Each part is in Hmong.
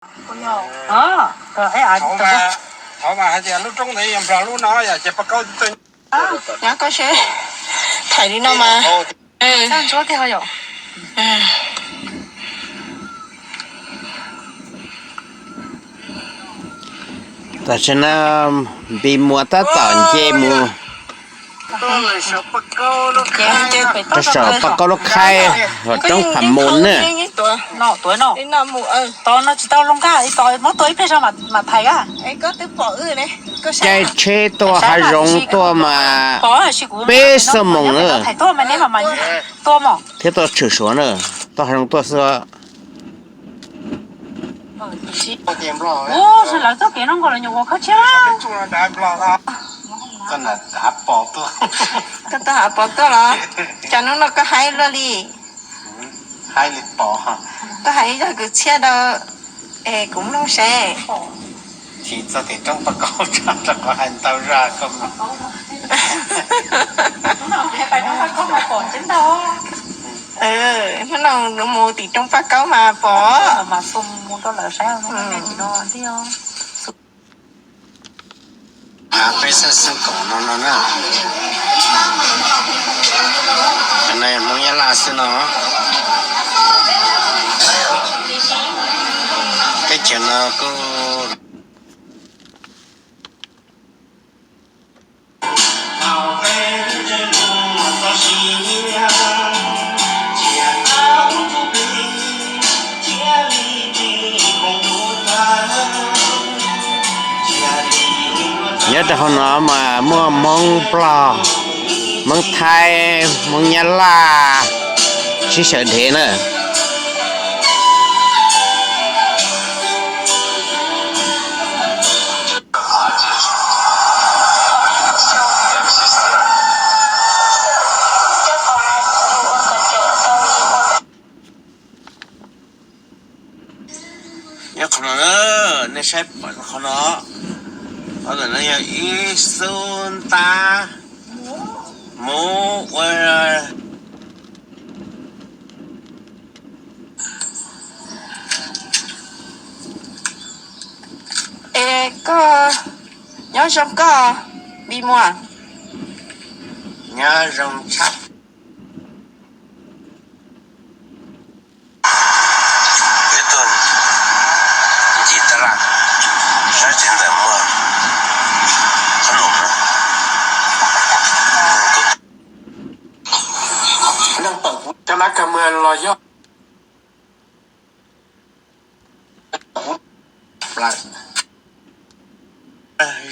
Thov mas hais tias lub roob ntawd yog Nplog lub no yom, ces Paj Kaub twb tau. Nyob koj seb, thaij li no mas. Tam sim no Npis Muas tab tom nce mus rau saum Paj Kaub lub khaib, hauv roob Pham Mus na. Caij tsheb tuaj hav zoov tuaj mas peb xuab moos na. Thiab tuaj tshwm Suav na, tuaj hav zoov tuaj xwb. Koj tuaj hav pos tuaj los? Cas hnub no koj haib luaj li? Koj hais ib zaj kwv txhiaj rau es kuv mloog seb. Chim txog tim roob Paj Kaub tso rau qhov hais ntau zaj koj mas. Hnub no mus tim roob Paj Kaub mas pom. Peb xab xub koom no no na. Cov no Hmoob Nyab Laj xwb no. Teb chaws no kuj nyob rau hauv no mas muaj Hmoob Nplog, Hmoob Thaib, Hmoob Nyab Laj sib sawv dhev na. Nyob qhov no, nej saib qhov no, qhov ntawm no yog ib xub ntab mus ua. Es koj nyob zoo koj, Npis Muas? Nyob zoo tshaj. Peb tuaj ncig taj laj sab tsev ntawm muaj qhob noom no. Cov lab kawg mus los yog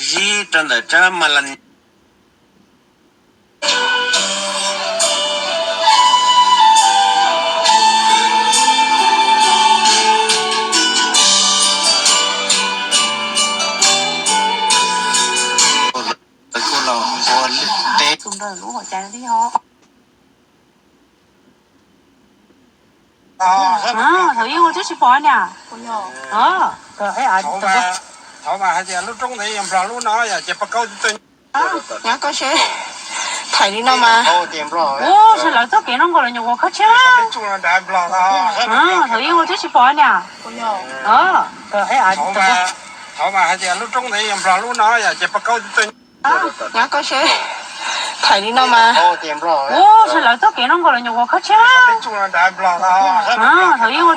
zib rau ntawm tsab mas las. Kuj los ua teb. Thaum ub ua twb tsis pom niam. Thov mas hais tias lub roob ntawd yog Nplog lub no yom, ces Paj Kaub twb tau. Nyob koj seb, thaij li no mas. Ua, lawv txoj kev no nkaus los nyuam qhuav khab tshiab. Thaum ub ua twb tsis pom niam. Thov mas hais tias lub roob ntawd yog Nplog lub no yom, ces Paj Kaub twb tau. Nyob koj seb, thaij li no mas. Ua, lawv txoj kev no nkaus los nyuam qhuav khab tshiab. Thaum ub ua